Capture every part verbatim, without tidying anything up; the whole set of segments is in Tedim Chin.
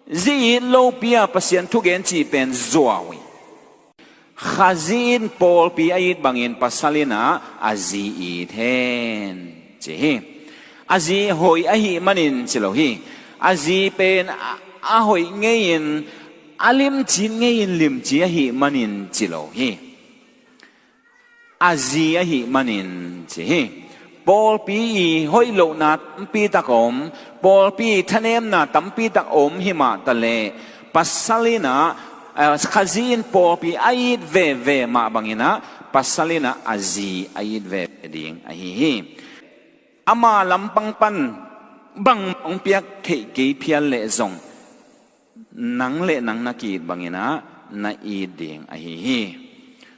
Zi it lopi-a Pasian thugen cih pen zuau hi. Khazih in pawlpi a it bangin pasal in ah a zi it hen, ci hi. A zi hoih ahih manin ci lo hi. A zi pen a, a hoih ngei-in, a limci ngei-in limci ahih manin ci lo hi. A zi ahih manin ci hi. Pawlpi i hoih lohna tampi tak om, pawlpi i thanemna tampi tak om himah taleh, pasal in ah, eh, Khazih in pawlpi a it veve mah bangin ah pasal in ah a zi a it veve ding ahi hi. Ama lampang pan bang hong piak theih kei phial leh zong, nang le nang na ki-it bangin ah na it ding ahi hi.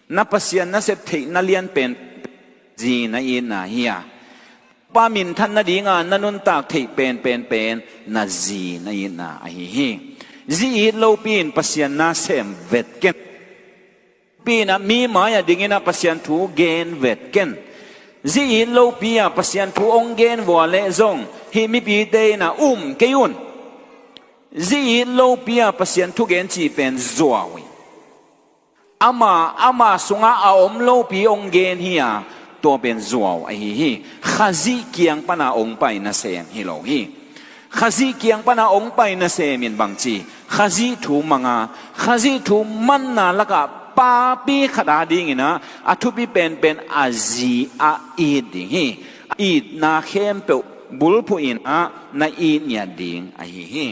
Na Pasian na sep theih na lian pen zi na itna hi a, Pa minthan nadinga na nuntak theih penpen pen na zi na itna ahi hi. Zi it lopi in Pasian na sem vet ken. Pi in ah mi mai-ah dingin ah Pasian thu gen vet ken. Zi it lopi-a Pasian thu hong gen vua leh zong hih mipite in ah um kei un. Zi it lopi-a Pasian thugen cih pen zuau hi. Ama, ama sungah a om lopi hong gen hi a, tua pen zuau ahi hi. Khazih kiang pana hong pai nasem hi lo hi. Khazih kiang pana hong pai nasem in bangci, Khazih thu manga, Khazih thu manna lakah papi khat a dingin ah a thupi penpen a zi a it ding hi. A itna khempeuh bulphuh in ah na it ngiat ding ahi hi.